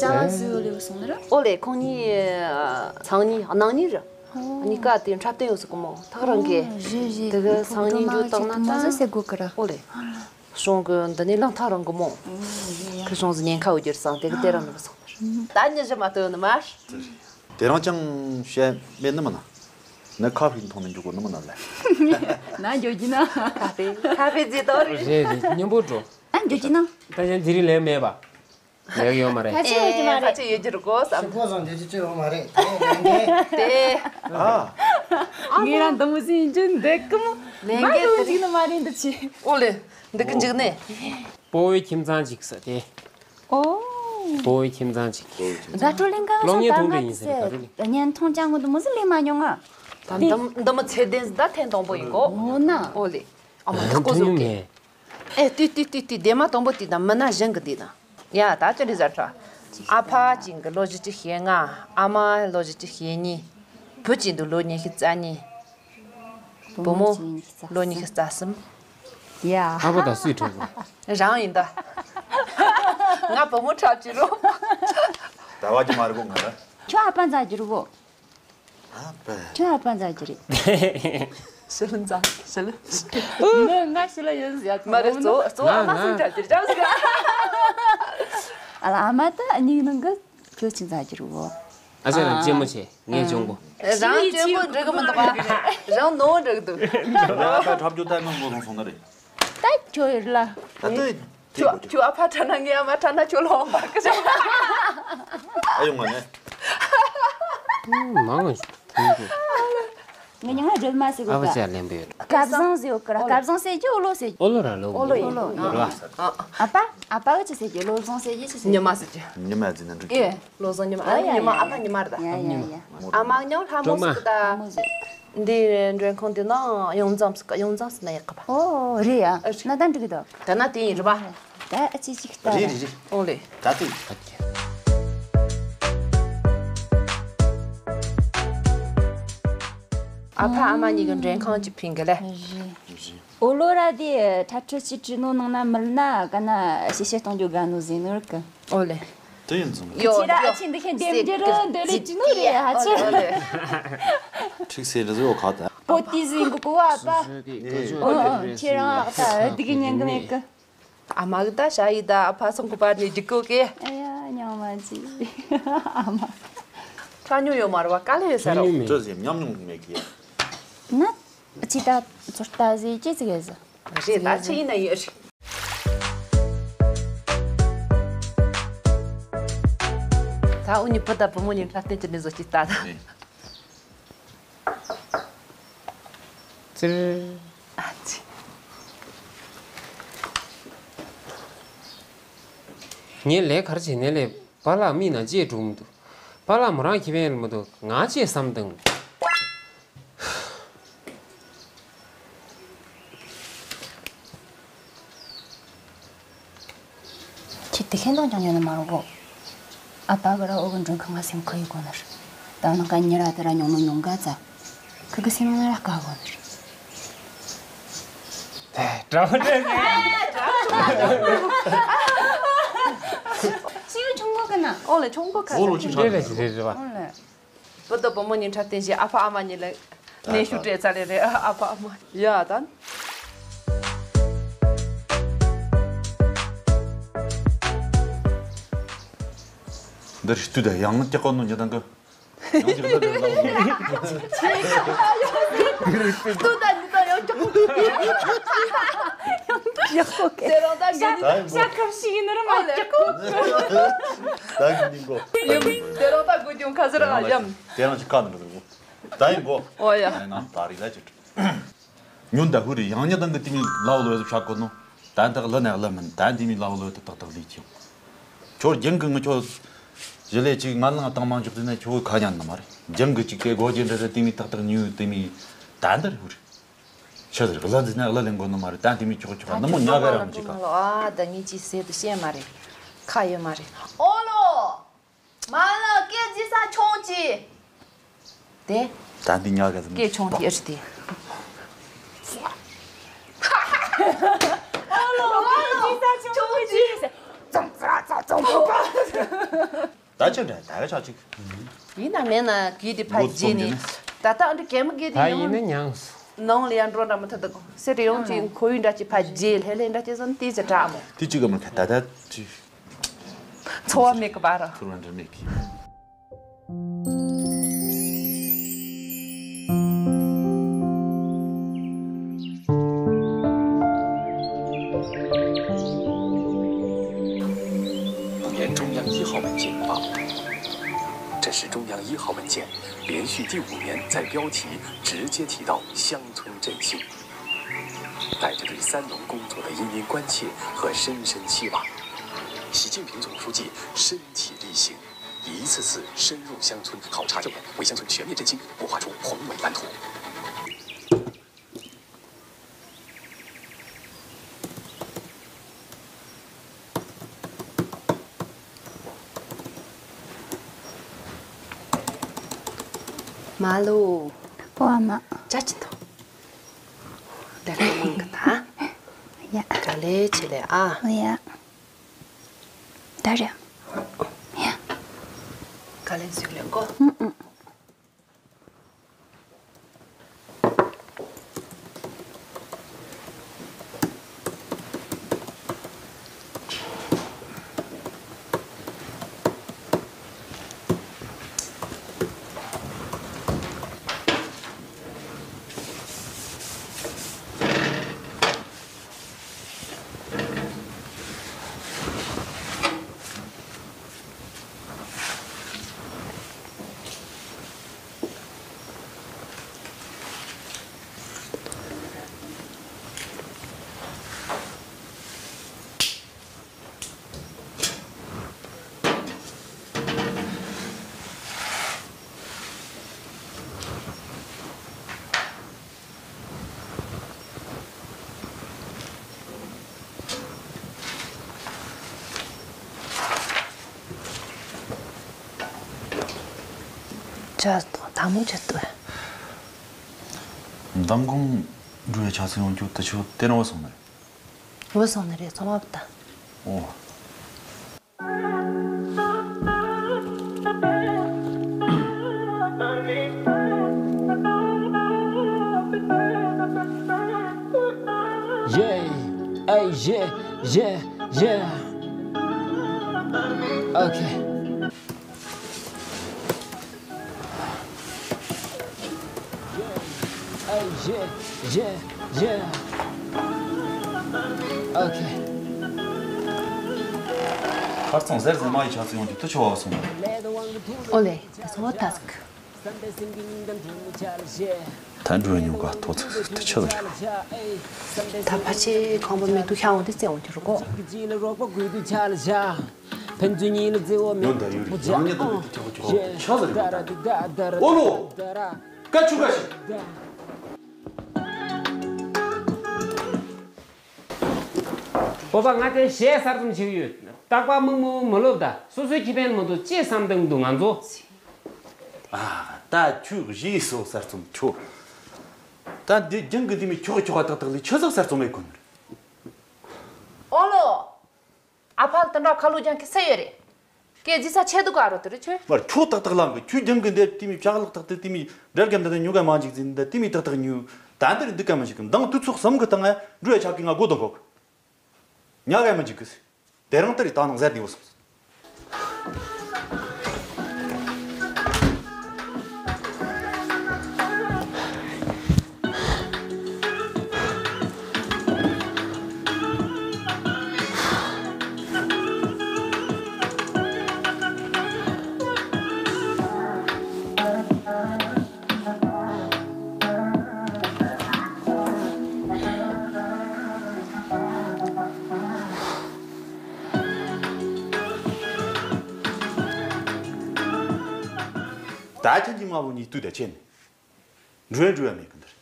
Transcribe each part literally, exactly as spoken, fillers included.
ད་བཟོས་ལེ་སོང་ན་ར། ཨོ་ལེ། ཁོང་གཉིས་སང་ཉིན་གནངས་ཉིན་ར། ཨོ། གཉིས་ཀ་དེ་འཁྲབ་སྟོན་ཡོད་ཟེར་གི་མོ། ཐག་རང་གི། རེད་རེད། དེ་གི་སང་ཉིན་འཇུ་བཏང་ན་ད། ཟེར་དགོས་གི་ར། ཨོ་ལེ། གཞུང་གི་འདི་ནས་ལངས་ཐག་རང་གི་མོ། ཁི་གཞུང་ཟི་ཉེན་ཁ་འོ་རྒྱུར་སང་དེ་གི་དེ་རང་ནི་མི་སོང་ན་ར། ད་ཉི་བཞི་མ་ལྟོས་ནི་མ། དེ་རང་ཅང་བཤད་མེད་ནི་མིན་ན། ནི་ཁ་ཕིག་མཐོང་ནི་འཇུག་གོ་ནི་མིན་ན་ལེ། ན་འཇོག་གི་ན། ཁ་ཕིག་ཁ་ཕིག་ཟི་ཏོ་རེད། རེད་རེད། སྙན་པོ་འགྲོ། ཨ་འཇོག་གི་ན། ད་ཡང་དེ་རིང་ལས་མེད་པ། ལས་ཡོད་མ་རེད། ཁ་ཆེ་ཡོད་ཀྱི་མ་རེད། ཁ་ཆེ་ཡོད་ཀྱི་རེད་གོ་བསམ། ཤི་ཁོ་བཟང་འདི་ཅི་ཅི་ཡོད་མ་རེད། དེ་ལས་འགན་དེ། ཨ། ངས་རང་འདི་མོ་ཟིན་རྒྱུ་འདེགས་གི་མོ། ལས་འགན་དེ་རིགས་ནི་མ་རེད་འདི་ཆེ། ཨོ་ལེ། འདི་གི་འཇིག་ནས། སྤོ་བོའི་ཁྱིམ་ཚང་ཅིག་ཟེར་ཏེ། ཨོ། སྤོ་བོའི་ཁྱིམ་ཚང་ཅིག་དགའ་སྤྲོ་གླིང་ག་ལ་སློབ་གཉེར་ཐུང་འདྲ་ཡིན་ཟེར་ག་རེ་རེད། བརྙན་ཐུང་ཅང་གི་འདི་མོ་ཟིན་ལས་མ་མྱོང་ང་། ད་འདི་འདི་མོ་ཚད་ལྡན་ཟིན་ད་ཐེངས་དང་པོ་ཡིན་གོ། ཨོ་ན། ཨོ་ལེ། ཨ་མ་ཐག་པོ་བཟོ་གི། ཨེ་ཏི་ཏི་ཏི་ཏི་དེ་མ་དང་པོ་དེ་དང་མི་སྣ་གཞན་གི་དེ་དང་། ཡ་ད་ཅི་འདྲི་ཟེར་ཁྲ། ཨ་ཕ་ཅིང་གི་ལོ་བཞི་བཅུ་ཞེ་ལྔ། ཨ་མ་ལོ་བཞི་བཅུ་ཞེ་གཉིས། བུ་ཅིང་དུ་ལོ་ཉི་ཤུ་རྩ་གཉིས། བུ་མོ་ལོ་ཉི་ཤུ་རྩ་གསུམ། ཡ། ཨ་ཕ་ད་སུས་འཁྲབ་གོ། རང་ཡིན་ད། ང་བུ་མོ་འཁྲབ་ཀྱི་རོ། ད་བ་ཅི་མ་རེད་གོ་ང་ར། ཁྱོད་ཨ་ཕ་མཛའ་རྒྱུ་རུ་གོ། ཨ་ཕ། ཁྱོད་ཨ་ཕ་མཛའ་རྒྱུ་རེད། ཤི་ལ་མཛའ་ཤི་ལ། མི་ང་ཤི་ལ་ཡིན་ཟེར་ཡ། མ་རེད། གཙོ་གཙོ་ཨ་མ་སུ་འདྲ་རྒྱུ་རེད་ཟེར། ཨ་ལ་ཨ་མ་ད་ཨ་ནིའི་ནང་གི་ཁྱོད་ཅི་མཛའ་རྒྱུ་རེད་བོ། ཨ་ཅག་རང་གཅེན་མོ་ཆེ། ངས་གཅུང་པོ། རང་གཅེན་པོ་འགྲིག་གི་མི་འདུག་ག་རང་ནོ་འགྲིག་འདུག་ད་ཁྲབ་རྒྱུ་ད་ནང་ལོ་ལོང་སོང་ན་རེད། ད་ཁྱོད་ཡིར་ལ། ད་ལྟོས་དེ་ཁྱོད་གོ་ཁྱོད་ཨ་ཕ་ཁྲ་ན་ངའི་ཨ་མ་ཁྲ་ན་ཁྱོད་ལོང་བར་གི་ཅང་། ཨ་ཡོང་ང་ནས། མང་ང་ཞུ། ངི་ཉི་མ་སྒྲོལ་མ་ཟེར་གོ་ཨ་ཕ་ཅག་ལེན་པོ་ཡོད། སྐལ་བཟང་ཟེར་གོ་ར། སྐལ་བཟང་ཟེར་གྱི་ཨོ་ལོ་ཟེར་གྱི། ཨོ་ལོ་ར་ལོ། ཨོ་ལོ་ཨོ་ལོ། ཨོ་ལོ། ཨ་ཕ་ཨ་ཕ་གི་ཅི་ཟེར་གྱི། བློ་བཟང་ཟེར་གྱི་ཅི་ཟེར་གྱི། ཉི་མ་ཟེར་གྱི། ཉི་མ་ཟེར་ན་འགྲིག་གི། བློ་བཟང་ཉི་མ། ཨ་ཡ་ཉི་མ་ཡ་ཨ་ཕ་ཉི་མ་རེད་ད། ཡ་ཡ་ཡ། ཨ་མ་ཉང་ལྷ་མོ་ཟེར་གི་ད། ལྷ་མོ་ཟེར། འདི་མགྲོན་ཁང་དེ་ནང་ཡོངས་འཛོམས་སུ་ཡོངས་འཛོམས་སུ་ན་ཡག་གི་པ། ཨོ་རེད་ཡ། ན་ད་འགྲིག་གི་འདུག་ད་ན་དེ་ཡིན་རེད་པ། ད་ཨ་ཅི་ཅིག་ལྟ་རེད་རེད་རེད། ཨོ་ལེ། ད་དེ། ཨ་ཕ་ཨ་མ་གཉིས་ཀྱི་མགྲོན་ཁང་གཅིག་ཕིང་གི་ལེ། རེད། ཨོ་ལོ་ར་དེ་ཁྲ་ཁྲི་ཆི་ཁྲི་ནོ་ནང་ན་མིར་ན་ག་ན་ཤེ་ཤེ་གཏོང་རྒྱུ་དགའ་ནོ་ཟིན་ནོར་གི། ཨོ་ལེ། དེ་ཡིན་ཙང་། ཡོ་ཁྱེད་ར་ཡོ། ཨ་ཆེན་འདི་ཁྱེད་འདེམས་རྒྱུ་རུ་འདོད་ལེ་ཅི་ནོ་རེད་ཧ་ཆེ། ཨོ་ལེ། ཁྲིག་སེ་རི་ཟོ་ཁ་ད། པོ་ཏི་ཟིན་གི་གོ་བ་པ། ཨོ་ཁྱེད་རང་ཨ་ཁ་འདི་གི་ཉན་གི་མེད་གི། ཨ་མ་གི་ད་ཤ་ཡི་ད་ཨ་ཕ་སོང་གི་པར་ནས་རྒྱུག་གོ་གེ། ཨ་ཡ་ཉང་མ་ཅི། ཨ་མ། ཁྲ་ཉོ་ཡོད་མ་རེད་བ། དཀའ་ལས་ཡོད་ས་རོ། ཁྲ་ཉོ་མེད། ཅི་ཟེར་ཉམས་མྱོང་མེད་གི། ན། ཅི་ད་ཚོད་ལྟ་ཟེར་ཅི་ཟེར་གི་ཟེར། རེད་ད་ཆི་ཡིན་ན་ཡོད་རེད། ད་འུ་གཉིས་བུ་དང་བུ་མོ་གཉིས་འཁྲབ་སྟོན་གྱི་ནི་བཟོ་ཅི་ལྟ་ད། ཙིར། ཨ་ཙི། ངས་ལས་ག་རེ་བྱས་ནས་ལས་པཱ་ལགས་མིག་ནང་ལྕེ་འགྲོ་མི་འདུག་པཱ་ལགས་མོ་རང་ཁེ་ཕན་ཡོད་མི་འདུག་ང་ལྕེ་བསམ་དང་། ཁྱེད་དེ་ཁེན་དང་ཀྱང་ཉོ་ནི་མ་རུང་གོ། ཨ་ཕ་གི་ར་ཨོ་གི་མགྲོན་ཁང་ང་སེམས་ཁུར་ཡི་གོ་ནི་རེད། ད་ནང་ཀ་ཉེ་ར་དེ་ར་ཉོ་ནོ་ཉོ་འགའ་ཙ། ཁུ་གི་སེམས་ནང་ར་དཀའ་གོ་ནི་རེད། དེ་དྲང་དྲང་། ཅི་ཡོད་ཆུང་གོ་གི་ན། ཨོ་ལེ་ཆུང་གོ་ཁ་ཨོ་ལོ་ཆུང་ཆུང་རེད་རེད་རེད་རེད་བ། ཨོ་ལེ། བུ་དང་བུ་མོ་གཉིས་འཁྲབ་སྟོན་བྱས། ཨ་ཕ་ཨ་མ་གཉིས་ལ་གནོན་ཤུགས་སྤྲད་ཚར་ལེ་རེད། ཨ་ཕ་ཨ་མ་ཡ་ད། འདིར་ལྟོས་དང་། ཡང་ལྕགས་ཀོ་ནོ་ཉི་དང་གི། ཡང་ཅིག་ལ་རེ་ལ། ལྟོས་དང་ཉི་དང་ཡང་ལྕགས་ཀོ། ཡག་པོ་གི། དེ་རང་ད་གི་ནི། ཤ་ཁམ་ཞིག་ཡིན་ནོ་ར་མ་ལྕགས་ཀོ། ད་གི་ནི་གོ། ཡུམ་དེ་རང་ད་གོ་ཀྱང་ཁ་ཟེར་ཨ་ཡམ། དེ་རང་ཅིག་ཁ་ནི་འགྲོ་གི། ད་ཡིན་གོ། ཨོ་ཡ། ཨ་ནམ་པ་རི་ལ་ཅིག་ཉོན་ད་ཧུ་རི་ཡང་ཉི་དང་གི་དེ་མི་ལའོ་ལོ་ཡ་ཤ་ཀོ་ནོ། ད་འདི་ལ་ནས་ལ་མིན། ད་དེ་མི་ལའོ་ལོ་ཡ་ཏག་ཏག་ལི་ཅིང་། ཁྱོད་རྒྱང་གི་ངི་ཁྱོད་ཞི་ལས་ཅིག་ང་ལང་བཏང་མ་འཇོག་དུས་ན་ཁྱོད་ཁ་ཉན་ནི་མ་རེད། རྒྱང་གི་ཅིག་གི་སྒོ་རྒྱན་འདྲ་རེད། དེ་མི་ཏག་ཏག་ཉོས་དེ་མི་ད་འདི་རེད་ཧུ་རི། ཆི་ཟེར་གི་ལ་འཛིན་ན་གླ་ལེན་དགོས་ནི་མ་རེད། ད་དེ་མི་ཁྱོད་ཁྱོད་ནི་མོ་ཉག་ག་རམ་ཅིག་ག་ཨ་ད་ངི་ཅི་ཟེར་དུ་ཤེས་མ་རེད། ཁ་ཡོད་མ་རེད། ཨོ་ལོ། མ་ལ་སྐད་ཅི་ས་ཆུང་ཅི། དེ། ད་འདི་ཉག་ག་ཟིན། སྐད་ཆུང་དེ་ཨེ་ཅི་དེ། ཨོ་ལོ། སྐད་ཅི་ས་ཆུང་ཅི། ཙོང་ཙ་ཙ་ཙོང་པོ་པ། ད་ཅི་འདྲ་ད་ག་ཆག་ཅིག་ཡིན་ན་མེད་ན་གི་དེ་ཕ་རྗེས་ནས་ད་ལྟ་ཨ་འདྲ་གད་མོ་གི་དེ་ད་ཡིན་ཡང་ན་མྱངས། ནང་ལ་ཡང་འགྲོ་འདྲ་མི་ཐུབ་འདུག་སེ་རེ་ཡོང་ཅིག་ཁོ་ཡུ་འདྲ་ཅིག་ཕ་རྗེས་ལྷེ་ལྷེ་འདྲ་ཅིག་སོང་དེ་ཅི་དྲག་མོ། དེ་ཅི་ག་མི་ཁ་ད་ད་ཅི། འཚོ་བ་མེད་གི་བ་ར། ཚོར་བ་འདྲ་མེད་གི། 中央一号文件发布。这是中央一号文件连续第五年在标题直接提到乡村振兴，带着对三农工作的殷殷关切和深深期望。习近平总书记身体力行，一次次深入乡村考察调研，为乡村全面振兴谋划出宏伟蓝图。 མ་ལོ། ཨོ་ཨ་མ། ཅ་ཅི་ཐོ། ད་ལྟ་མང་གི་ད། ཡ། ག་ལེ་ཆེ་ལེ་ཨ། ཨོ་ཡ། ད་རེད། ཡ། ག་ལེ་ཟིག་ལེ་ཀོ། ཨུ་ཨུ། ཅག་དང་དམ་བཅའ་དུ། མདང་དགོང་འགྲོ་ཡ་ཆ་ཚང་ཡོང་རྒྱུ་དུ་ཆུ་དེ་རང་བ་སོང་ནི་རེད། བུ་སོང་ནི་རེད་ཚོང་བ་བུ་ད། ཨོ། Yeah, ay, yeah, yeah, yeah. Okay. ཨ་ཡེ་ཡེ་ཡེ། ཨོ་ཁེ། ཁར་ཚང་ཟེར་ཟེར་མ་ཡི་ཆ་ཚིག་ཡོང་དུས་དུ་ཆོ་བ་སོང་། ཨོ་ལེ་ད་སོང་བ་ད་ཟིག་ད་འགྲོ་ཉུང་ག་ཐོ་ཚིག་ཟིག་ཏུ་ཆི་ཟིག་ད་ཕ་ཆེ་ཁང་པ་མེད་དུ་ཤ་འོང་དུས་རྩེ་འོང་གི་རུ་གོ། ཕན་ཚུན་གཉིས་ལ་བརྩེ་བ་མེད་ཐུག་པོ་ཇག་ཨང་། ཞེ། ད་ར་དི་ད་ད་ར། ཨོ་ལོ། ཀ་ཆུ་ཀ་ཤི། སྤོབས་པ་ང་དེ་གཞས་གསར་རྩོམ་བྱེད་ཀྱི་ཡོད། རྟག་པར་མིག་མོ་མི་ལོབས་ད། སོ་སོའི་ཁེ་ཕན་མི་འདུག་ཅེས་བསམ་བཏང་འདུག་ང་ཚོ། ཨ། ད་ཁྱོད་གཞས་སོ་གསར་རྩོམ་ཁྱོད། ད་འདི་རྒྱང་གི་འདི་མི་ཁྱོག་ཁྱོག་ཏག་ཏག་ལས་ཆི་ཟིག་གསར་རྩོམ་མེད་གོ་ནི་རེད། ཨོ་ལོ། ཨ་ཕ་ལ་དུ་འདྲ་ཁ་ལོ་རྒྱང་ཁི་སེ་ཡོད་རེད། ཀེ་ཇི་ས་ཆེ་དུ་ག་རོ་དུ་རེ་ཆོས། མར་ཁྱོད་ཏག་ཏག་ལངས་གི་ཁྱོད་རྒྱང་གི་འདེབས་དེ་མི་ཕྱག་ལག་ཏག་ཏག་དེ་མི་འདྲ་རྒྱབ་འདི་ད་ཉོ་ག་མ་འཇིག་ཟིན་འདི་དེ་མི་ཏག་ཏག་ཉོ། ད་འདི་རེད་འདི་ག་མ་འཇིག་གི་མདང་དུས་ཚོགས་གསུམ་གི་སྟེང་ང་འགྲོ་ཡ་ཆག་གི་ང་སྒོ་དང་གོ་གི། ཉག་ག་མ་འཇིག་གི། དེ་རིང་ལྟར་ད་ནང་ཟེར་ནས་བུད་སོང་། ད་ཁྱེད་ཀྱི་མ་བུ་གཉིས་དུས་ད་ཆེན། འགྲོ་ཡ་འགྲོ་ཡ་མེད་གི་འདིར།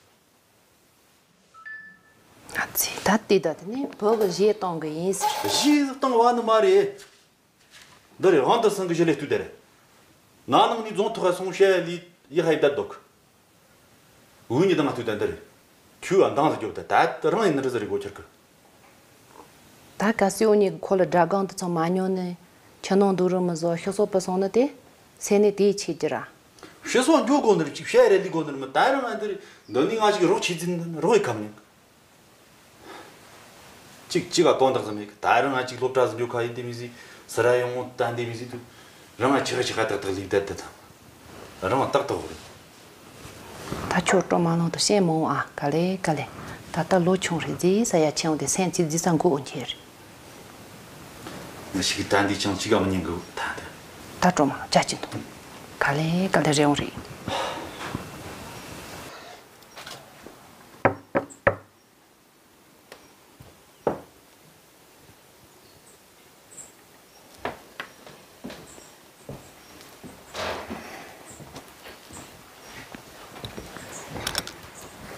ང་ཚོས་ད་ལྟའི་ད་དེ་ནས་བོད་གི་གཞས་གཏོང་གི་ཡིན་ཟེར། གཞས་ཟིག་བཏང་བ་ནི་མ་རེད། འདི་རེད་དབང་དུ་སང་གི་ཞི་ལས་ལྟོས་དེ་རེད། ན་ནིང་ནས་རྫོང་ཐོག་ཧ་སོང་བཤད་ལས་ཡི་ཧའི་བསྡད་འདུག་འུ་གཉིས་དང་ང་ལྟོས་དེ་འདི་རེད། ཁྱོད་ཨ་འདང་ཟིག་རྒྱོབ་དེ་ད་རང་ཡིན་ནི་རི་ཟི་རེད་གོ་ཁྱེར་གི། ད་ག་སེ་འུ་གཉིས་ཀྱི་ཁོ་ལ་དགྲ་སྒང་དུ་ཚང་མ་ཉོ་ནི། ཁྱིམ་ནང་འདུག་རུང་མི་བཟོ། ཕྱི་སོག་པ་སོང་ན་དེ་སེམས་ནས་དེའི་ཆེད་ཀྱི་ར། ཕྱི་སོག་འགྱོ་དགོས་ནི་རེད། ཅིག་བཤད་རེ་ལི་དགོས་ནི་རེད། མི་ད་རུང་ང་འདིར་འདི་ནི་ང་ཞིག་རོགས་བྱེད་རྩིས་ནི་རོགས་ཡི་ཁམ་ནི། གཅིག་གཅིག་ག་དོན་དག་ཙམ་མེད་གི། ད་རུང་ང་གཅིག་སློབ་གྲྭ་ཟིན་རྒྱུ་ཁ་ཡིན་དེ་མི་ཟིག་སི་ར་ཡོང་ངོ་ད་འདི་མི་ཟིག་དུ་རང་ང་ཆི་ཁ་ཆི་ཁ་ཏག་ཏག་ལིག་བསྡད་དེ་དང་། རང་ང་ཏག་ཏག་རེད། ད་ཁྱོད་སྤྲོ་མ་ལོང་དུ་བཤད་མ་འོང་ཨ། ག་ལེ་ག་ལེ། ད་ལྟ་ལོ་ཆུང་རེད། རྫི་ས་ཡ་ཆེན་འོང་དེ་སེམས་ཚིག་རྫི་ས་མགོ་འོང་ཁྱེར། ང་ཞིག་ད་འདི་ཆང་ཅི་གམ་ཉིན་གི་ད་ད། ད་སྤྲོ་མ་ལོང་ཅག་ཅི་འདུག་ག་ལེ་ག་ལེ་རེ་འོང་རེད།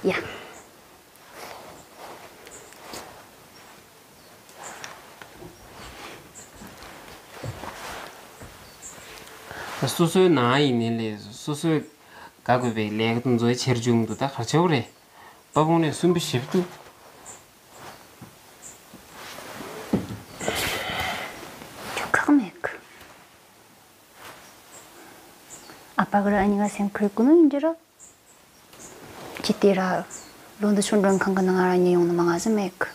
ཡ། སོ་སོའི་ནང་ཡིན་ནའི་ལས་སོ་སོའི་དགའ་དགོས་པའི་ལས་ཀ་དེ་ཚོའི་ཆེར་བྱུང་འདུག་ད་ག་རེ་བྱེད་དགོས་རེད། དཔའ་བོ་ནས་སུན་པོ་ཞེ་པོ་འདུག་ཁྱོད་ཁག་མེད་གི། ཨ་ཕ་གི་ར་ཨ་ནི་ང་སེམས་ཁུར་གོ་ནོ་ཡིན་གྱི་ར། ཅི་སྟེ་ར། ལོ་འདི་ཆུང་མགྲོན་ཁང་གི་ནང་ང་ར་ཉེ་ཡོང་ནི་མ་ང་ཟིག་མེད་གི།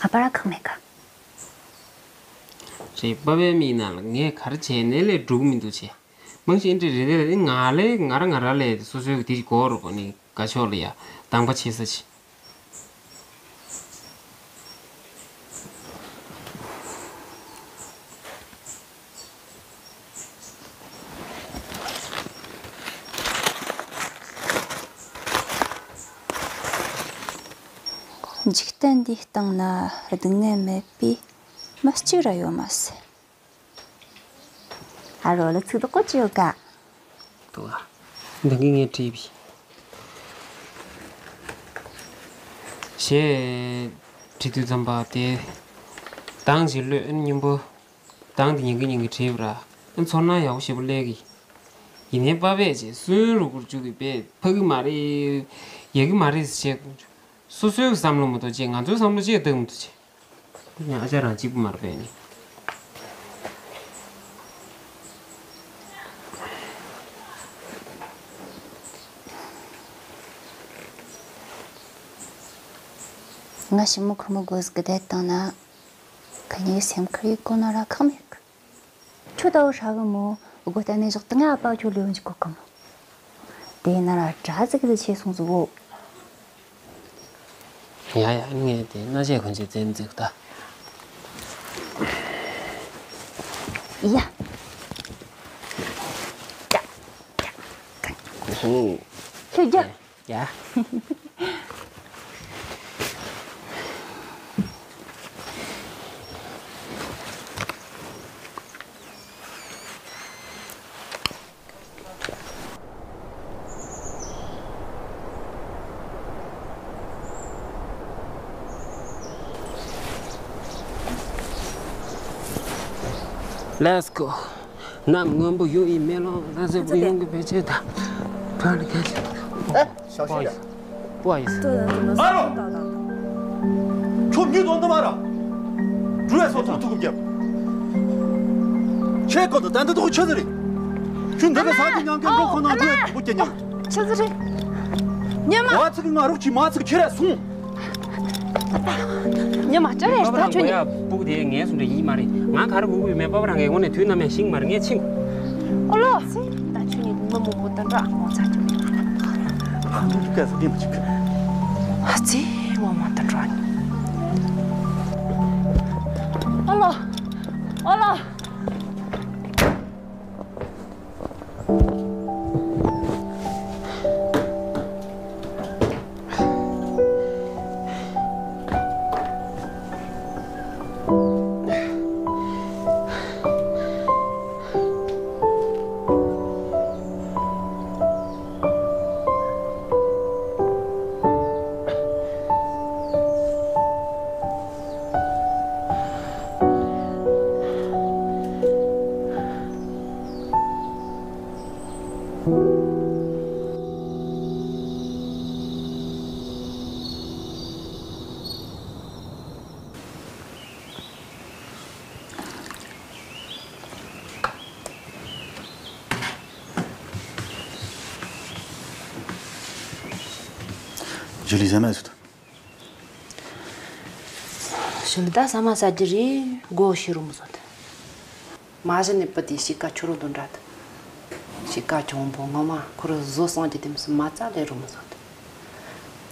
ཨ་ཕ་ར་ཁག་མེད་ག། རེད། པ་ཕའི་མིག་ནང་ལ་ངས་ག་རེ་བྱས་ནས་ལས་འགྲུབ་མི་འདུག་བྱས། མང་ཆེ་འདྲ་རེ་རེ་ལ་ནི་ང་ལས་ང་ར་ང་ར་ལས་སོ་སོའི་གི་དེ་གོ་རུ་གོ་ནི་དགའ་ཕྱོགས་ལ་ཡ་དང་པ་ཆེ་ས་ཆེ། འཇིག་རྟེན་འདིའི་སྟེང་ན་སྡུག་བསྔལ་མེད་པའི་མི་གཅིག་ར་ཡོད་མ་ཟད། ཨ་རོ་ལ་ཚིག་དོག་གོ་ཅི་ཡོད་ཀ། དོ་ག་འདི་གི་ངས་བྲིས་པའི་ཞེས་བྲིས་དུས་ཙམ་པ་དེ་དང་ཅི་ལོས་སྙིང་པོ། དང་དེ་ཉིན་གི་ཉིན་གི་བྲིས་པ་ར། ཚོར་སྣང་ཡག་པོ་ཞེ་པོ་སླེབས་གི། ཡིན་ནའི་པ་ཕས་ཅེས་སུན་རུ་གུར་བཅུག་གི་པས་ཕ་གི་མ་རེད། ཡ་གི་མ་རེད་ཟེར་བྱས། སོ་སོའི་བསམ་བློ་མ་གཏོགས་ཅེས་ང་ཚོའི་བསམ་བློ་ཅེས་བཏང་མི་ཐུབ་ཅེས། ཨ་ཅག་རང་གཅིག་པུ་མར་པས་ནི། ང་ཞི་མོ་ཁོ་མོ་དགོས་གི་བསྡད་བཏང་ན། ཁ་ཉིན་སེམས་ཁུར་ཡི་གོ་ན་ར་ཁག་མེད་གི། ཁྱོད་ད་བོ་ཧྲ་གི་མོ། སྒོ་གཏན་ནས་བཞག་ཏུ་ང་ཨ་ཕ་ཁྱོད་ལོས་འཇིག་གོ་གི་མོ། དེ་ན་ར་དྲ་ཟིག་གི་ཆེ་སོང་ཟིག་གོ། ཡ་ཡ་ངས་དེ་སྣ་ཆས་གོན་ཆས་བཙན་འཛུགས་ད། ཡ། ཧུ། ཁྱོད་རྒྱ། ཡ། Let's go. གནམ་སྔོན་པོ་ཡོད་ཡིན་མེ་ལོང་ལ་ཟེར་བུ་ཡོང་གི་བེད་སྤྱད་དང་། ཕ་ནི་གལ་ཆེ། ཨེ། ཞའོ་ཞིང་ཡ། པོ་ཡིན། ཨ་རོ། ཁྱོད་མྱི་དོན་དུ་མ་ར། འགྲུལ་བའི་སོ་ཐུག་ཐུག་རྒྱབ། ཁྱེད་ཀོ་ཏོ་ད་འདི་ཐོག་ཆི་ཟིག་རེད། ཁྱོད་འདི་ག་ས་ཀྱི་ཉང་ཀན་འགྲོ་ཁོ་ན་འགྲོ་ཡ་དྲུག་པོ་སྐྱེ་ཉམས། ཆི་ཟིག་རེད། ཉི་མ། བ་ཚིག་ང་རོགས་ཀྱིས་མ་ཚིག་ཁྱེར་ར་སོང་། ཉི་མ་ཅི་རེད་ད་ཁྱོད་ཉི། སྤུ་གུ་དེ་ངའི་སུ་འདྲ་ཡིན་མ་རེད། ང་ག་རེ་སྤུ་གུ་ཡོད་མེད་པ་པ་རང་གི་ངོ་ནས་དུས་ནམ་ཡང་ཤིང་མ་རེད། ངས་ཆིང་། ཨོ་ལོ། ད་ཁྱོད་ཉིད་མི་མང་པོ་དང་འདྲ་ངོ་ཚ་རྒྱུ་མེད། ཁོང་ཚོའི་སྐད་ཟ་གིན་མ་བཅུག་ཨ་ཙི། འོ་མ་དང་འདྲ་ནི། ཨོ་ལོ། ཨོ་ལོ། ཞི་ལི་ཟ་མ་ཟོ། ཞི་ལི་ད་ཟ་མ་ཟ་རྒྱུ་རེད། སྒོ་ཕྱེ་རོགས་མི་བཟོ་ད། མ་གཞི་ནས་བུ་དེའི་གཤིས་ཀ་ཁྱོད་རང་དང་འདྲ་ད། གཤིས་ཀ་གྱོང་པོ་ངོ་མ་ཁོ་རང་བཟོ་སང་རྒྱུ་དེ་མི་སྲིད་མ་རྩ་ལས་རོགས་མི་བཟོ་ད།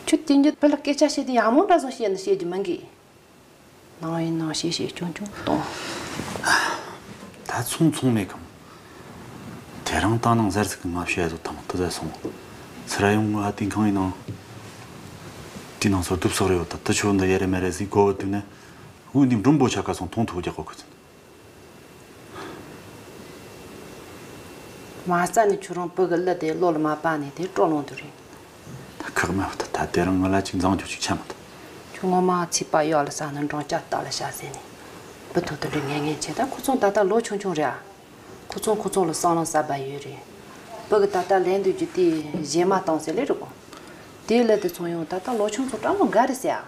ཁྱོད་དེ་འདྲ་བུ་ལ་སྐད་ཆ་བཤད་དུས་ཡག་མོ་འདྲ་བཟོ་བཤད་ན་བཤད་རྒྱུ་མིན་གི། ནང་ཡིན་ནང་བཤད་བཤད་ཆུང་ཆུང་གཏོང་། ད་ཚོང་ཚོང་མེད་གམ། དེ་རིང་ད་ནང་ཟེར་ཟིག་གི་ང་བཤད་ཡ་ཚོ་དང་དུ་ཟེར་སོང་། ཚེ་ར་ཡོང་ང་དེ་གང་ཡིན་ནང་། དེ་ནང་སོ་དུབ་སོག་རེ་ཡོད་ད་དུ་ཆོ་འདི་ཡ་རེ་མེ་རེ་ཟིག་གོ་བ་དུ་ནས། འུ་འདི་མགྲོན་པོ་ཆ་ག་སོང་མཐོང་ཐུག་རྒྱག་གོ་ཁུ་ཚུན། མ་རྩ་ནས་ཁྱོད་རང་བུ་གི་གླུ་དེ་བློ་ལ་མ་བབས་ནས་དེ་སྤྲོ་ལོང་དུ་རེད། ད་ཁག་མེད་པ་ད་ད་དེ་རིང་ང་ལ་ཅིག་འཛང་རྒྱུ་ཅིག་ཆ་མ་ད། ཁྱོད་ངོ་མ་ཚིག་པ་གཡོག་ལ་ཟ་ན་འབྲོང་སྐྱ་རྟ་ལ་ཤ་ཟེར་ནས། བུ་ཐུག་དུ་འདྲི་ངན་ངན་བྱས་ད་ཁོ་ཚོ་ད་ལྟ་ལོ་ཆུང་ཆུང་རེད་ཨ། ཁོ་ཚོ་ཁོ་ཚོ་ལ་བསམ་བློ་གསར་པ་ཡོད་རེད། བུ་གི་ད་ལྟ་ལན་འདོད་རྒྱུ་དེ་གཞས་མ་བཏང་ཟེར་ལེ་རེད་གོ། དེའི་གླུ་དེ་ཚོ་ཡང་ད་ལྟ་ལོ་ཆུང་ཚོ་སྤྲང་མོ་དགའ་རེད་ཟེར་ཨ།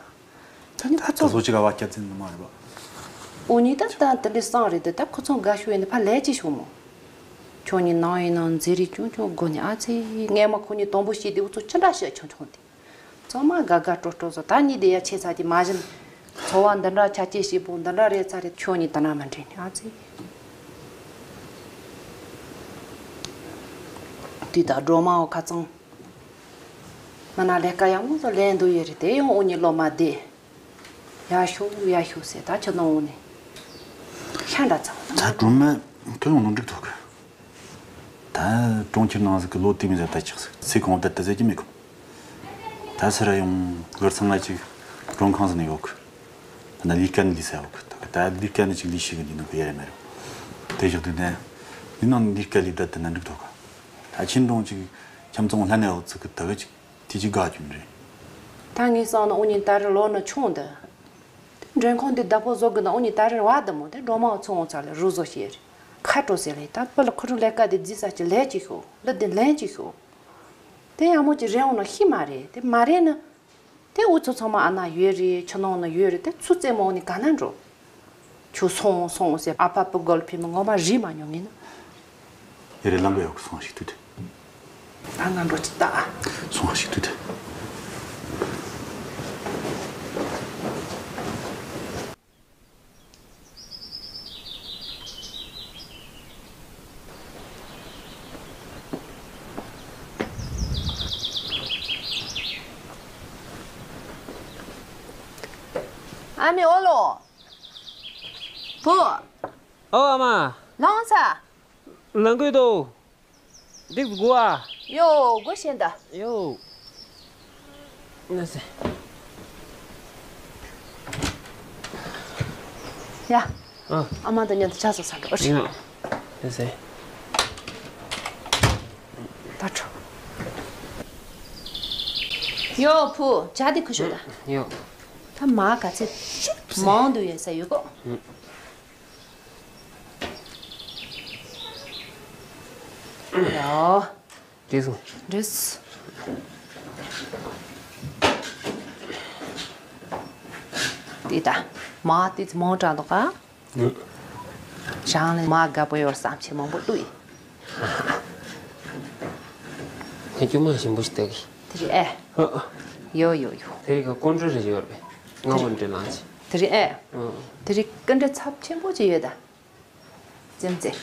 ད་ནི་ཁོ་ད་ཚོ་ཚོ་ཅི་ག་བ་སྐྱབས་འཛིན་མ་རེད་པ། འོ་ནི་ད་ལྟ་དེ་འདྲའི་སང་རེད་དེ་ད་ཁོ་ཚོ་དགའ་ཤོས་ཡིན་ན་ཕ་ལས་ཅི་ཤོག་མོ། ཁྱོད་ནི་ནང་ཡིན་ནང་མཛེས་རིག་ཆུང་ཆུང་དགོ་ནི་ཨ་ཙི་སྔས་མ་ཁོ་གཉིས་དང་པོ་ཤེས་དེ་འུ་ཚོ་ཅི་འདྲ་ཤེས་ཆུང་ཆུང་དེ། ཚང་མ་དགའ་དགའ་སྤྲོ་སྤྲོ་བཟོ་ད་གཉིས་དེ་ཡ་ཆེ་ཚ་དེ་མ་བཞིན། འཚོ་བ་འདི་འདྲ་ཆ་སྐྱེ་ཞིག་པོ་འདི་འདྲ་རེད་ཚ་རེད་ཁྱོད་གཉིས་དེ་ན་མ་འདྲེས་ནི་ཨ་ཙི། དེ་ད་སྒྲོལ་མའོ་ཁ་ཚང་། མི་ན་ལས་ཀ་ཡག་མོ་ཟོ་ལས་འདུག་ཡོད་རེད་དེ་ཡང་འུ་གཉིས་སློབ་མ་བསྡད། ཡག་ཤོག་ཡག་ཤོག་ཟེར་ད་ཁྱོད་ནང་འོང་ནས། ཤ་འདྲ་ཚང་། ད་སྒྲོལ་མ་ཁྱོད་ཡོང་ནོ་འགྲིག་ཐུག་གི། ད་གྲོང་ཁྱེར་ནང་ཟིག་གི་ལོ་དུས་མི་ཟེར་ད་ཅིག་ཟིག་ཚེ་གང་བསྡད་ད་ཟེར་གྱི་མེད་གི། ད་སེ་ར་ཡོང་གར་ཚང་ང་ཅིག་མགྲོན་ཁང་ཟིག་ནས་ཡོད་གི། ད་ན་ལི་ཀ་ནི་ལི་ས་ཡོད་གི་ད་གི་ད་ལི་ཀ་ནི་ཅིག་ལི་ཤི་གི་འདི་ནང་གི་ཡ་རེ་མེ་རེ། དེ་བཞག་དུས་ནས་འདི་ནང་ལི་ཀ་ལི་ད་དེ་ན་འགྲིག་ཐུག་གི། ད་ཆིན་གྲོང་ཅིག་ཁྱམ་ཚང་ལྷན་ནས་ཡོད་ཚིག་གི་ད་གི་ཅིག་དེ་ཅིག་དགའ་རྒྱུ་རེད། ད་ངས་བསམ་ན་འུ་གཉིས་ད་རེས་ལོ་ན་ཆུང་འདི། མགྲོན་ཁང་འདི་བདག་པོ་བཟོ་དགོས་ན་འུ་གཉིས་ད་རེས་བ་དུ་མོ་དེ་སྒྲོལ་མ་ཚོ་འོང་ཚར་ལ་རུ་བཟོ་བྱེད་རེད། ཁ་དྲོ་ཟེར་ལེ་ད་བུ་ལ་ཁོ་རུ་ལས་ཀ་དེ་རྫི་ས་ཀྱི་ལས་ཀྱི་ཤོག་ལ་དེ་ལན་གྱི་ཤོག་དེ་ཡང་མོ་ཅིག་རེ་འོང་ན་ཤི་མ་རེད་དེ་མ་རེད་ན། དེ་འུ་ཚོ་ཚང་མ་ཨ་ན་ཡོད་རེད་ཆུ་ནང་ན་ཡོད་རེད་དེ་ཚུར་རྩེད་མོ་འོང་ནི་ག་ན་འགྲོ། ཁྱོད་སོང་སོང་ཟེར་ཨ་ཕ་བུ་རྒོལ་ཕི་མི་ངོ་མ་རིག་མ་མྱོང་ངེས་ན། ཡེ་རེ་ལང་གི་ཡོད་གི་སོང་ཞིག་ཏུ་དེ། ད་ང་འགྲོ་ཅི་ད། སོང་ཞིག་ཏུ་དེ། ཨ་མའི་ཨོ་ལོ། བུ། ཨོ་ཨ་མ། ལངས་ས། ལངས་གི་འདུག་འགྲིག་དགོས་ཨ། ཡོ་དགོས་ཤེས་ད། ཡོ། ན་སེ། ཡ། ཨ། ཨ་མ་དང་མཉམ་དུ་ཆ་ཚང་ས་འགྲོ་ཨ་ཤི། ཡོ། ན་སེ། ད་འགྲོ། ཡོ་བུ་ཇ་དེ་ཁུ་ཤོད་ད། ཡོ། ད་མ་ག་ཚད་མང་དུ་ཡོད་ས་ཡོད་གོ། ཡོ། འགྲིག་སོང་། འགྲིག་འདི་ད་མ་དེ་ཚོ་མང་དྲགས་འདུག་ག་ཨུ། རང་ལ་མ་དགའ་པོ་ཡོད་བསམ་ཆེ་མང་པོ་བླུགས་ཡིན། ངས་སྐྱོ་མ་ཞིམ་པོ་ཞིག་བལྟ་གི། དེ་རེད་ཨེ། ཨ། ཡོ་ཡོ་ཡོ། དེ་རིང་ག་ཀོན་ཀྲི་རེ་ཡོད་རེད། ང་མ་འདྲེ་ལངས་ཆེ། དེ་རེད་ཨེ། ཨ། དེ་རིང་ཀོན་ཀྲི་ཚབས་ཆེན་པོ་ཅིག་ཡོད་ད། ཙེམ་ཙེ།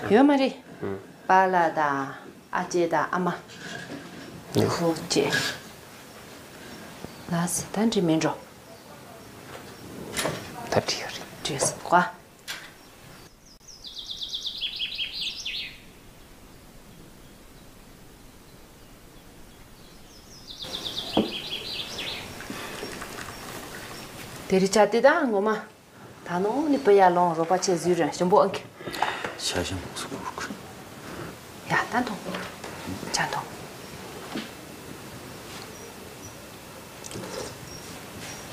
ཡོད་མ་རེད། ཨུ། པཱ་ལགས་དང་ཨ་ཅེ་དང་ཨ་མ། ཡོད། ཁོ་ཅེ། ལགས་སེ་ད་འགྲིག་མིན་འགྲོ། ད་འགྲིག་ཡོད་རེད། འགྲིག་སོང་ཀ། དེ་རིང་ཆ་དེ་དང་ངོ་མ། ད་ནོ་ནི་པི་ཡ་ལོང་རོ་པ་ཆེ་ཟུར་རང་ཞིམ་པོ་ཨང་གི། ཤ་ཞིམ་པོ་སུ་ཁུར་ཁུར། ཡ་ད་འཐུང་། ཇ་འཐུང་།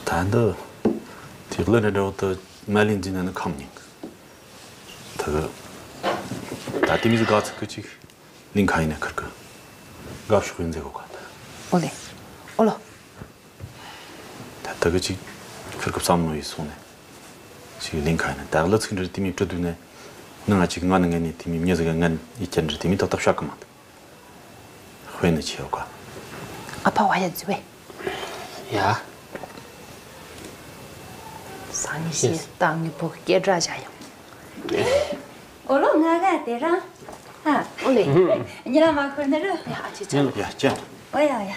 ད་འདི། དེ་གླུ་འདྲ་འདྲ་བོ་དུ་མ་ལིན་འཛིན་ན་ནི་ཁམ་ཉིན། ད་གི། ད་དེ་མི་ཟི་ག་ཚིག་གི་ཅིག་ལིང་ཁ་ཡིན་ན་ཁུར་གི། དགའ་ཕྱོགས་ཡིན་ཟེར་གོ་ག་ད། ཨོ་ལེ། ཨོ་ལོ། ད་ལྟ་གི་ཅིག་ཁིར་གི་བསམ་བློ་ཡིས་སོང་ནས་ཅིག་ལིང་ཁ་ཡིན་ན་ད་གླུ་ཚིག་འདྲ་དེ་མི་བྲི་དུས་ནས་ནང་ང་ཅིག་ང་ནི་ངན་ནས་དེ་མི་མྱི་ཟིག་གི་ངན་ཡི་ཅན་འདྲ་དེ་མི་ཏག་ཏག་བཤད་གི་མ་འདུག་དཔེ་ནི་ཆེ་བ་ག་ཨ་ཕ་བ་ཡ་ཛི་བེ། ཡ། སང་ཉིན་ཤེས་སྟངས་ངའི་བུ་སྐད་གྲགས་བྱ་ཡོང་། ཨོ་ལོ་ང་ག་དེ་རང་། ཨ། ཨོ་ལེ། ཉི་ལ་མ་ཁོར་ནི་རུ། ཡ་ཨ་ཅེ་ཅེ། ཡ་ཅེ། ཨོ་ཡ་ཡ།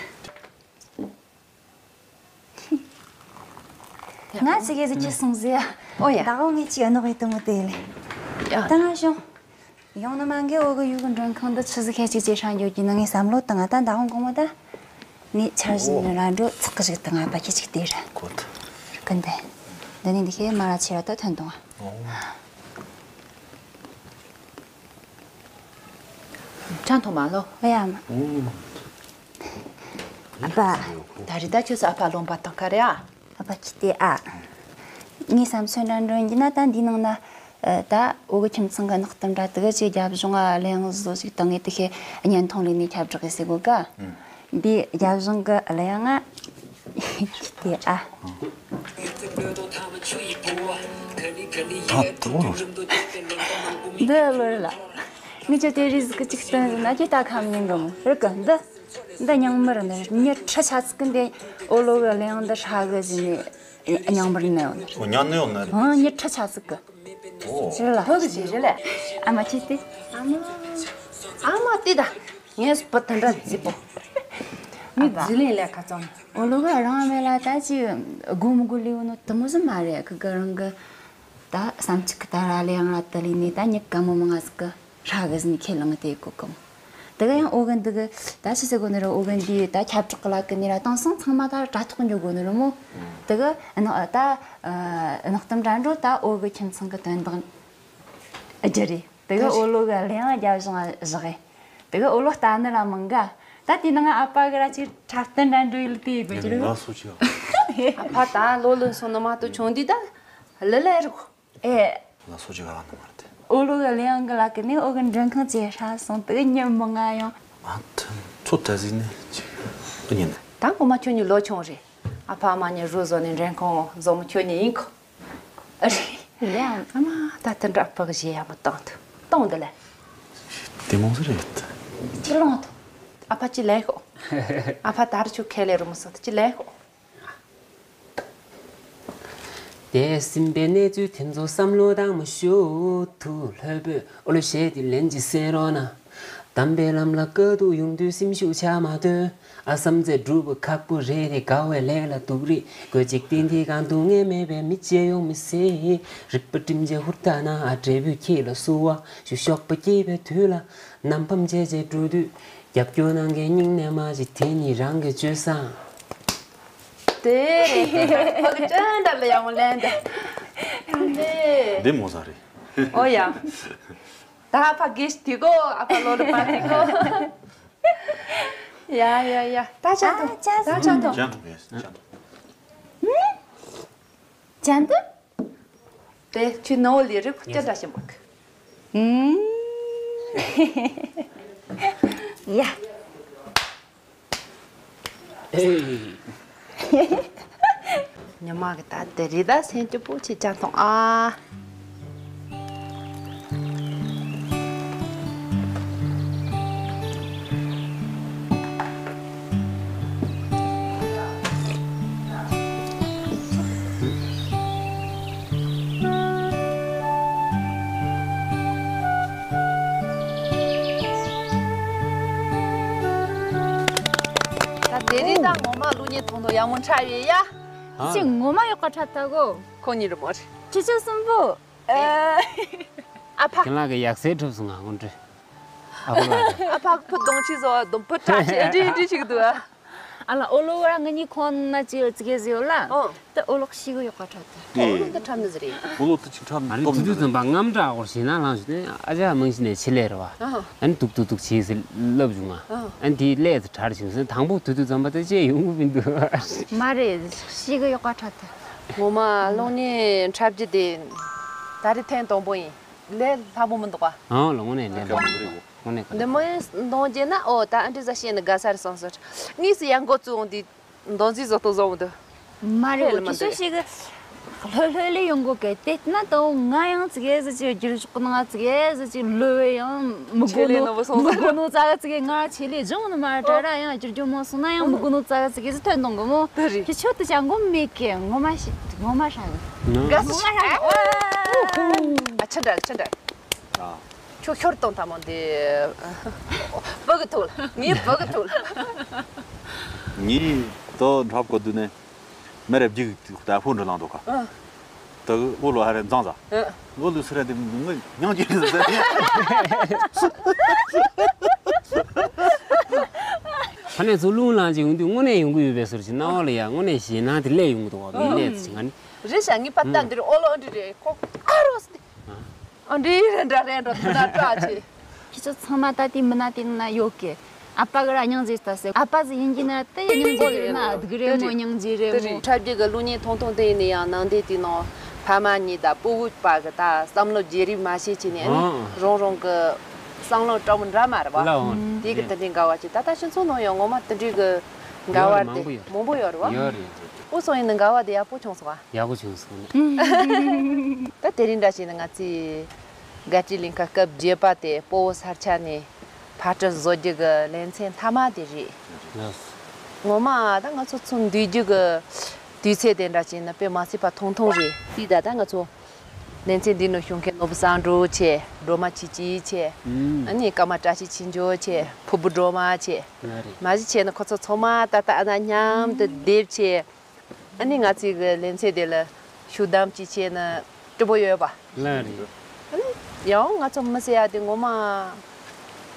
ང་ཚི་གེ་ཟི་ཅི་སོང་ཟི་ཡ། ཨོ་ཡ། ད་གོ་ངས་ཅི་ཨ་ནོ་གི་དུ་མོ་དེ་ལེ། ཡ། ད་ང་ཤོང་། ཡོང་ནི་མ་འགའི་འོ་གི་ཡུ་གི་མགྲོན་ཁང་འདི་ཆི་ཟིག་ཁ་ཅིག་ཅེ་ཧྲ་འགྱོ་གི་ནི་ངའི་བསམ་བློ་བཏང་ང་ད་མདང་དགོང་མོ་ད། ངའི་འཆར་གཞི་ནི་ར་འགྲོ་ཚག་གི་ཞིག་བཏང་ང་པ་ཁྱི་ཅིག་དེ་ར། ཀོད། ཀུན་ཏེ། འདི་ནི་འདི་ཁའི་མ་ར་ཆེ་ར་ད་ཐོན་དང་ང་། ཆང་འཐུང་མ་ལོ། ཨ་ཡ་མ། ཨ་ཕ། ད་རི་ད་ཁྱོད་ཚོ་ཨ་ཕ་ལོང་པ་བཏང་ག་རེ་ཨ། ཨ་ཕ་ཁྱི་དེ་ཨ། ངའི་བསམ་ཚུལ་འདྲ་འགྲོ་ཡིན་གྱི་ན་ད་འདིའི་ནང་ན། ད་འོ་གི་ཁྱིམ་ཚང་གི་གནག་གཏམ་འདྲ་དེ་གི་ཅིག་རྒྱབ་ལྗོངས་ཨ་གླེང་བཟོ་ཅིག་བཏང་ངེ་དེ་ཁའི་བརྙན་ཐུང་ལས་ནས་ཁྱབ་བསྒྲགས་ཡེ་ཟེར་གོ་ག་འདིའི་རྒྱབ་ལྗོངས་གི་གླེང་ང་ཁྱི་དེ་ཨ། ད་དེ་འོ་རང་། འདི་ལོ་རེ་ལ། ངས་ཁྱོད་དེ་རིས་གི་ཅིག་སྟོན་ཟིན་ན་ཁྱོད་ད་ཁམ་ཉན་གི་མོ་རིག་གི་འདི། འདི་ཉང་མི་རི་ནི་མྱི་ཁྲི་ཆ་ཚིག་གི་འདི་ཨོ་ལོ་གི་གླེང་འདི་ཧྲ་གི་ཟིན་ནི་ཉང་མི་རི་ནི་ཡོད་ནི། ཨོ་ཉང་ནི་ཡོད་ནི་རེད། ཨང་མྱི་ཁྲི་ཆ་ཚིག་གི། ཨོ། ཟེར་ལ། བོད་ཀྱི་ཞིག་རེད་ལས། ཨ་མ་ཁྱེད་དེ། ཨ་མ། ཨ་མ་དེ་ད། ངས་བུ་དེ་འདྲ་མཛེས་པོ། མི་རྫི་ལེན་ལས་ཁ་ཚང་། ཨོ་ལོ་གི་རང་མེད་ལ་ད་ཅི་དགོ་མི་དགོ་ལེའུ་ནོ་དུ་མོ་ཟིན་མ་རེད་ཁི་གི་རང་གི། ད་བསམ་ཚིག་གི་ད་ར་ལེ་ཡང་ར་ད་ལི་ནི་ད་ཉི་ག་མོ་མང་ང་ཟིག་གི་ཧྲ་གི་ཟིན་ཁས་ལེན་དེ་གོ་གམ། དེ་ག་ཡང་ཨོ་གི་འདི་གི་ད་ཆི་ཟེར་གོ་ནི་ར་ཨོ་གི་འདི་ད་ཁྱབ་བསྒྲགས་གི་ལ་གི་ནི་ར་དེང་སང་ཚང་མ་ད་དྲ་ཐོག་འཇོག་གོ་ནི་ར་མོ། དེ་གི་ཨ་ནག་ད་ཨ་ནག་གཏམ་དྲ་འགྲོ་ད་ཨོ་གི་ཁྱིམ་ཚང་གི་དོན་དག་རྒྱུ་རེད། དེ་གི་ཨོ་ལོ་གི་གླེང་རྒྱབ་བཞིན་བཞག་གི། དེ་གི་ཨོ་ལོ་ལྟ་ནི་ར་མང་ག་ད་དེ་ནང་ཨ་ཕ་གི་ར་ཅིག་འཁྲབ་སྟོན་འདྲ་འགྲོ་ཡིལ་དེ་ཡི་གོ་ཅི་རེད། ང་སུ་ཅི་ཨ་ཕ་ད་ལོ་ལོན་སོང་ནི་མ་གཏོགས་ཆུང་དུས་ད་ལི་ལི་རུ། ཨེ། ང་སུ་ཅི་ག་ནི་མ་རེད། ཨོ་ལོ་གི་གླེང་གི་ལ་གི་ནི་ཨོ་གི་མགྲོན་ཁང་ཅེ་ཧྲ་སོང་དེ་གི་ཉི་མ་ང་ཡང་། ཨ་ཐུན་ཚོ་ད་ཟིག་ནི་ཅི་ཨ་ཉན། ད་ངོ་མ་ཁྱོད་ཉིད་ལོ་ཆུང་རེད། ཨ་ཕ་ཨ་མ་ཉིད་རུ་བཟོ་ནས་མགྲོན་ཁང་བཟོ་མོ་ཁྱོད་ཉིད་ཡིན་གོ། ཨ་རེད། ལེ་ཨ་མ་ད་ལྟ་འདྲ་ཨ་ཕ་གི་ཞེ་ཡག་མོ་བཏང་ཐུབ་བཏང་འདི་ལེ། དེ་མོ་ཟེར་རེད། ཅི་ལོང་ཐུབ། ཨ་ཕ་ཅི་ལེ་ཤོག་ཨ་ཕ་ད་རུ་ཆུ་ཁས་ལེ་རུ་མོ་སོང་ཅི་ལེ་ཤོག་དེ་སིམ་པའི་གནས་ཚུལ་དེ་ཚོ་བསམ་བློ་བཏང་མ་ཤོག་ཐུ་ལྷོད་པོས་ཨོ་ལོ་ཞེས་དེ་ལན་གྱིས་གསན་རོགས་གནང་། དམ་པའི་ལམ་ལ་དཀའ་སྡུག་ཡོང་དུས་སེམས་ཤུགས་ཆག་མ་ཐོན། ཨ་བསམ་ཚེ་སྒྲུབ་པ་ཁག་པོ་རེད་དེ་དགའ་བའི་ལས་ལ་སྡུག་རེད། དགོས་ཅིག་བསྟན་དེ་གང་སྡུག་བསྔལ་མེད་པའི་མི་བྱེད་ཡོང་མི་སྲིད། རིག་པ་སྤྲིན་ཆེན་ཧུར་ཐག་ན་ཨ་འབྲས་བུ་ཁྱེད་ལ་བསུ་བ་ཞུ། གཤོག་པ་སྐྱེས་པའི་དུས་ལ་ནམ་ཕམ་བྱས་བྱས་འགྲོ་དུས་རྒྱབ་སྐྱོར་གནང་མཁན་སྙིང་ནས་མ་བྱེད་དེ་ནི་རང་གི་སྤྱོད་བཟང་། དེ་རེད། ཕ་གི་ཅན་འདྲ་ལ་ཡང་མོ་ལན་འདྲ། དེ་མོ་ཟ་རེད། ཨོ་ཡ། ད་ཨ་ཕ་དགེ་ཞིག་དེ་གོ་ཨ་ཕ་ལོ་རུ་པ་དེ་གོ་ཡ་ཡ་ཡ། ད་ཅན་དུ། ཨ་ཅན་ད་ཅན་དུ། ཅན་དུ་ཡ་ཅན་དུ། ཅན་དུ། དེ་ཁྱོད་ནོ་ལི་རི་ཁུ་ཅན་འདྲ་ཞིམ་པོ། ཨུམ། ཡ། ཨེ། ཉི་མ་གི་ད་དེ་རི་ད་སེམས་སྐྱིད་པོ་ཆེ་ཅག་ཐོང་ཨ། ད་དེ་རིང་ད་ངོ་མ་ཀླུ་གཉན་ཐུག་འདུག་ཡག་མོ་འཁྲབ་ཡོད་ཡ། ཨ། ཅི་ངོ་མ་ཡག་པ་འཁྲབ་ཐལ་གོ། ཁོ་གཉིས་རི་མོ་རེད། ཁྱེད་ཚོ་གསུམ་པོ། ཨ་ཕ། ཁྱེད་ལགས་ཀྱི་ཡག་སའི་གྲུབ་སོང་ང་དངོས་འབྲེལ། ཨ་ཕ་ལགས། ཨ་ཕ་ཕུ་གདོང་ཆི་བཟོ་བ་གདོང་ཕུ་ཁྲ་ཆེ་འདྲི་འདྲི་ཞིག་འདུག་ཨ། ཨ་ལ་ཨོ་ལོ་ར་ང་གཉིས་ཁོང་ན་ཅི་ཙི་གེ་ཟིག་ཡོད་ལ། ཨོ། ད་ཨོ་ལོ་ཤི་གི་ཡོད་པ་འཁྲབ་ད། ཨོ་ལོ་འདི་འཁྲབ་ནི་ཟིག་རེད། ཨོ་ལོ་དེ་ཅིག་འཁྲབ་ཨ་ནི་སྟོབས་དུས་དུས་ཙམ་པ་རྔམ་དྲག་སྐོར་ཞིག་ན་ལངས་ཞུ་དེ་ཨ་ཅག་མང་ཞིག་ནས་ཆི་ལས་རེད་བ། ཨ། ཨ་ནི་ཏུག་ཏུག་ཏུག་བྱས་ཟེར་ལབ་བྱུང་ང་། ཨ། ཨ་ནི་དེའི་ཀླད་དུ་གྲར་བྱུང་ཟེར་དང་པོ་དུས་དུས་ཙམ་པ་དེ་ཅི་ཡོང་གི་མི་འདུག་མ་རེད་ཤི་གི་ཡོད་པ་འཁྲབ་ད། ངོ་མ་གློག་བརྙན་འཁྲབ་རྒྱུ་དེ་ད་རེས་ཐེངས་དང་པོ་ཡིན། ལས་སླ་པོ་མི་འདུག་ག་ཨང་ལོ་དངོས་གནས་ལས་སླ་པོ་མི་འདུག་དངོས་གནས་ག་འདི་མོ་ཡིན་འདོན་རྒྱུ་ན་ཨོ་ད་ཨ་འདྲི་ཟ་ཤེས་ནི་དགའ་ས་རེད་སོང་ཟེར། དངོས་སུ་ཡང་འགོ་བཙུགས་འོང་དུས་འདོན་རྩིས་བཟོ་སྟངས་བཟོ་མི་འདུག་མ་རེད་ཁས་ལེན་མ་ཁྱེད་ཚོ་འདུག་ཞིག་གི་ལྷོད་ལྷོད་ལས་ཡོང་གོ་གི་དེ་ན་ད་ང་ཡང་ཙི་གེ་ཟི་ཅིག་བསྒྱུར་ཆོག་ན་ཙི་གེ་ཟི་ཅིག་ལོས་ཡང་མི་དགོས་ཆེད་ལས་ནོ་ནོ་བུ་སོང་། མི་དགོས་ནོ་ཙ་ག་ཙི་གེ་ང་ཆེད་ལས་སྦྱོང་ནི་མ་དྲ་ར་ཡང་བསྒྱུར་རྒྱུ་མ་སོང་ན་ཡང་མི་དགོས་ནོ་ཙ་ག་ཙི་གེ་ཟི་ཐོན་གཏོང་གི་མོ། དེ་རེད། ཁྱི་ཆོད་དུ་ཅང་གོ་མེད་གི་ངོ་མ་ཤི་ངོ་མ་ཧྲ་གི་ནོ། དགའ་སི་ངོ་མ་ཧྲ་གི་ཨ་ཆི་འདྲ་ཆི་འདྲ། ཨ། ཁྱོད་ཤོར་གཏོང་ཐ་མོ་འདི། བུ་གི་ཐུག་ལ་ངའི་བུ་གི་ཐུག་ལ། ངའི་ཏོ་འཁྲབ་གོ་དུས་ནས་མེ་རབ་རྒྱུག་ལྟ་ཕོ་འགྲོ་ལང་འདུག་ག་ཨ། ཏོ་འོ་ལོ་ཧ་རེ་མཛངས་ཟ། ཨ། འོ་ལོ་སི་ར་དེ་ངོ་མྱང་རྒྱུ་ཟ། ཁ་ནས་ཚུར་རླུང་ལངས་ཅིག་ཡོང་དུས་དངོས་གནས་ཡོང་གི་ཡོད་པའི་ཟུར་ཅིག་སྣང་བ་ལ་ཡ་དངོས་གནས་ཞེད་སྣང་དེ་སླེབས་ཡོང་གི་འདུག་ག་ངས་གནས་ཚུལ་ཅིག་ང་ནི། རེད་ཤག་ངའི་པ་ཏ་འདིར་ཨོ་ལོ་འདི་རེད་ཁོ་ཨ་རོ་སི། ཨ། འདི་རེད་འདྲ་རེད་འགྲོ་ཐུག་ན་སྐྲག་ཆེ། ཁྱེད་ཚོ་ཚང་མ་ད་ལྟའི་མི་སྣ་དེ་ན་ཡོད་གི་ཨ་ཕ་གི་ར་སྙིང་རྗེ་ལྟ་ཟེར། ཨ་ཕ་ཟི་ཡིན་གྱི་ན་དེ་ཡི་སྙིང་རྗེ་རེད་ན་སྡུག་རེད་མོ་སྙིང་རྗེ་རེད་མོ། འཁྲབ་རྒྱུ་གི་གླུ་སྙན་ཐུང་ཐུང་དེ་ཡིན་ན་ཡང་ནང་དེ་དེ་ནང་ཕ་མ་གཉིས་དང་སྤུ་གུ་པ་གི་ད་བསམ་བློ་བརྗེ་རེས་མ་བྱེད་ཀྱི་ནས་ཨ་ནི་ཨ། རང་རང་གི་བསམ་བློ་སྤྲང་མོ་འདྲ་མ་རེད་བ། ལའོ། དེ་གི་དེ་འདྲའི་འགལ་བ་ཅིག་ད་ལྟ་སྤྱི་ཚོགས་ནང་ཡང་ངོ་མ་དེ་འདྲའི་གི་འགལ་བ་ཡོད་རེད། དེ་མང་པོ་ཡོད་རེད། མང་པོ་ཡོད་རེད་བ། ཡོད་རེད། འུ་ཚོ་ཡིན་ན་འགལ་བ་དེ་ཡག་པོ་བྱུང་སོང་བ། ཡག་པོ་བྱུང་སོང་ནས། ད་དེ་རིང་འདྲ་བྱས་ན་ང་ཚོས་དགའ་སྤྲོའི་གླིང་ཁ་སྐབས་བརྒྱད་པ་དེ་སྤོ་བོ་ས་ཆ་ནས་ཕར་སྐྲུན་བཟོ་རྒྱུ་གི་ལེ་ཚན་མཐའ་མ་དེ་རེད། ལགས་སོ། ངོ་མ་ད་ང་ཚོ་ཚུར་འདུས་རྒྱུ་གི་དུས་ཚོད་དེ་འདྲ་བྱས་ན་དཔེ་མ་སྲིད་པ་ཐུང་ཐུང་རེད། དེ་ད་ལྟ་ང་ཚོ་ལེ་ཚན་འདི་ནང་ཞུགས་མཁན་ནོར་བུ་བསམ་འགྲུབ་བྱས། སྒྲོལ་མ་ཆོས་སྐྱིད་བྱས། ཨ་ནི་ཀརྨ་བཀྲ་ཤིས་ཆོས་འབྱོར་བྱས། ཕུར་བུ་སྒྲོལ་མ་བྱས། ང་རེད། མ་གཞི་བྱས་ན་ཁོ་ཚོ་ཚང་མ་ད་ལྟ་ཨ་ན་མཉམ་དུ་སྡེབ་བྱས། ཨ་ནི་ང་ཚོའི་གི་ལེ་ཚན་དེ་ལ་ཞུགས་གདམ་ཅིག་བྱས་ན་སྤྲོ་པོ་ཡོད་པ། ལགས་རེད། ཨ་ནི་ཡང་ང་ཚོ་མི་ཟེར་ཡ་དེ་ངོ་མ་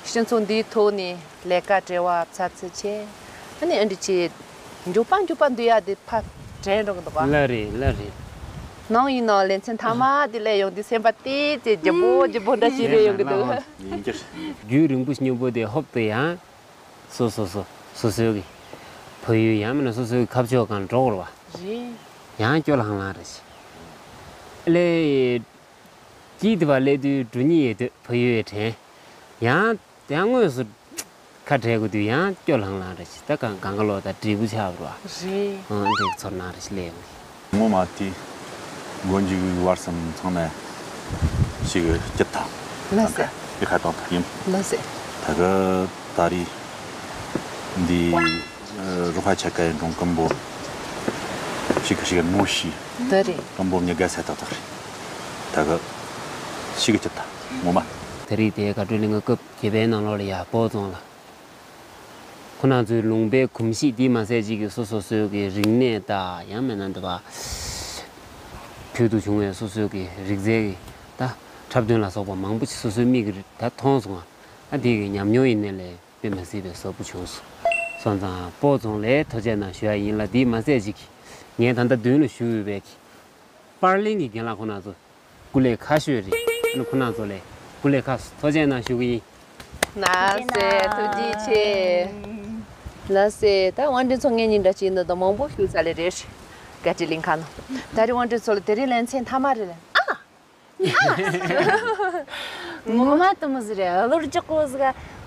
སྤྱི་ཚོགས་འདིའི་ཐོག་ནས་ལས་ཀ་བྲེལ་བ་ཚ་ཚ་བྱས། ཨ་ནི་ཨ་འདྲི་བྱས་མགྱོགས་པ་མགྱོགས་པ་འདུས་ཡ་དེ་ཕར་དྲན་འགྲོ་གི་འདུག་ག་ལགས་རེད། ལགས་རེད། ནང་ཡིན་ནའང་ལེ་ཚན་མཐའ་མ་དེ་སླེབས་ཡོང་དུས་སེམས་པ་ཏོག་ཙམ་ལྗིད་པོ་ལྗིད་པོ་འདྲ་ཞིག་རེད་ཡོང་གི་འདུག་ཡིན་གྱི་རེད། རྒྱུན་རིང་པོ་སྙིང་པོ་དེ་ཧོབ་ཏེ་ཡང་། སོ་སོ་སོ་སོ་སོའི་གི་ཕ་ཡུལ་ཡང་མིན་ན་སོ་སོའི་ཁ་ཕྱོགས་གང་འགྲོ་དགོས་རེད་བ། རེད། ཡང་སྐྱོ་ལྷང་ལྷང་རེད་ཤི། ལས་སྐྱིད་དེ་བ་སླེབས་དུས་འགྲོ་ཉིད་ཡོད་དུས་ཕ་ཡུལ་དྲན། ཡང་ཡང་དངོས་སུ་ཁ་བྲལ་དགོས་དུས་ཡང་སྐྱོ་ལྷང་ལྷང་རེད་ཤི། ད་གང་གང་ག་ལོ་ད་འབྲས་བུ་ཆགས་པ་རེད་བ། རེད། ཨང་འདྲེ་ཚོར་སྣང་རེད་ཤི་ལས་ཡོང་གི། ངོ་མ་དེ་མགོ་མཇུག་བར་གསུམ་ཚང་མ་ཞིག་སྐྱིད་ཐང་། ལགས་སེ། དེ་ཁ་ཐོག་ཐག་ཡིན། ལགས་སེ། ད་ག་ད་རེས་འདི་རུ་ཁ་ཆ་ཀའི་འབྲོང་ཀམ་པོ་ཞིག་ཞིག་ངོ་ཤེས། ད་རེས་ཀམ་པོ་ཉི་དགའ་ས་ཐག་ཐག་རེད། ད་ག་ཞིག་སྐྱིད་ཐང་ངོ་མ། ད་རེས་དེ་དགའ་སྤྲོའི་གླིང་ག་སྐབས་བརྒྱད་པའི་ནང་ལོགས་ལ་ཡ་སྤོ་རྫོང་ལ། ཁོ་ན་ཚོའི་ལུང་པའི་གོམས་གཤིས་འདི་མ་ཟད་ཅིག་གི་སོ་སོ་སོའི་གི་རིག་གནས་དང་ཡང་མིན་ན་འདི་བ། ཕུལ་དུ་བྱུང་བའི་སོ་སོའི་གི་རིག་རྩལ་གི་ད་འཁྲབ་སྟོན་ལ་སོགས་པ་མང་པོ་ཞིག་སོ་སོའི་མིག་གིས་ད་མཐོང་སོང་ང་། ཨ་དེ་གི་ཉམས་མྱོང་ཡིན་ནའི་ལས་དཔེ་མ་སྲིད་པའི་ཟབ་པོ་བྱུང་སོང་། སོང་ཙང་སྤོ་རྫོང་ལ་ཐུགས་རྗེ་གནང་ཞུ་ཡ་ཡིན་ལ། འདི་མ་ཟད་ཅིག་གི་ངས་ད་ལྟ་མདུན་ལ་བཞུགས་ཡོད་པའི་གི་པར་ལེན་གི་རྒན་ལགས་ཁོ་ན་ཚོ། སྐུ་ལས་ཁག་ཤོས་རེད། ཨ་ནི་ཁོ་རང་ཚོ་ལ་སྐུ་ལས་ཁག་སོང་། ཐུགས་རྗེ་གནང་ཞུ་གི་ཡིན། ལགས་སེ། ཐུགས་རྗེ་ཆེ། ལགས་སེ། ད་དབང་འདྲེན་ཚོ་ངེད་གཉིས་འདྲ་བྱས་ན་ད་མང་པོ་ཞུ་ས་ལེ་རེད། དགའ་སྤྲོའི་གླིང་ཁ་ནང་། ད་རེས་དབང་འདྲེན་ཚོ་ལ་དེ་རིང་ལེ་ཚན་མཐའ་མ་རེད་ལེ། ཨ། ངོ་མ་དུ་མོ་ཟིག་རེད། བློ་རྒྱག་གོ་ཟིག་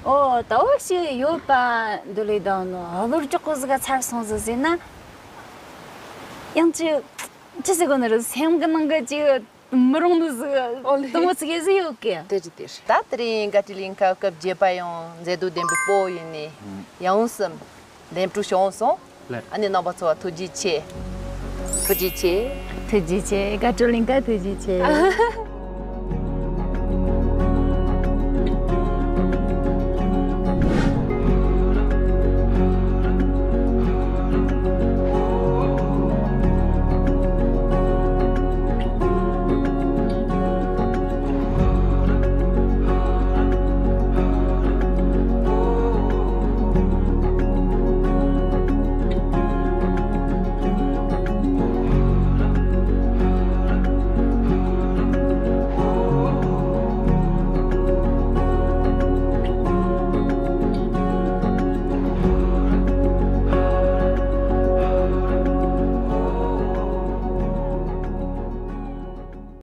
ཨོ་ད་འོ་ཞིག་ཡོད་པ་འདི་ལས་དང་ནོ་བློ་རྒྱག་གོ་ཟིག་ཚར་སོང་ཟིག་ཟེར་ན། ཡང་ཅི་ཅི་ཟེར་གོ་ནི་རེད། སེམས་གི་ནང་གི་ཅི། མི་རུང་ནི་ཟིག་ཨོ་ལེ། དུ་མོ་ཙི་གེ་ཟིག་ཡོད་གི་དེ་ཅི་དེ་རེད། ད་དེ་རིང་དགའ་སྤྲོའི་གླིང་ཁ་སྐབས་བརྒྱད་པ་ཡང་མཛེས་སྡུག་ལྡན་པའི་སྤོ་ཡིན་ནི། ཡང་སེམས་ལྡན་པྲུ་བྱུང་སོང་། ལེ། ཨ་ནི་རྣམ་པ་ཚོ་ཐུགས་རྗེ་ཆེ། ཐུགས་རྗེ་ཆེ། ཐུགས་རྗེ་ཆེ། དགའ་སྤྲོའི་གླིང་ཁ་ཐུགས་རྗེ་ཆེ།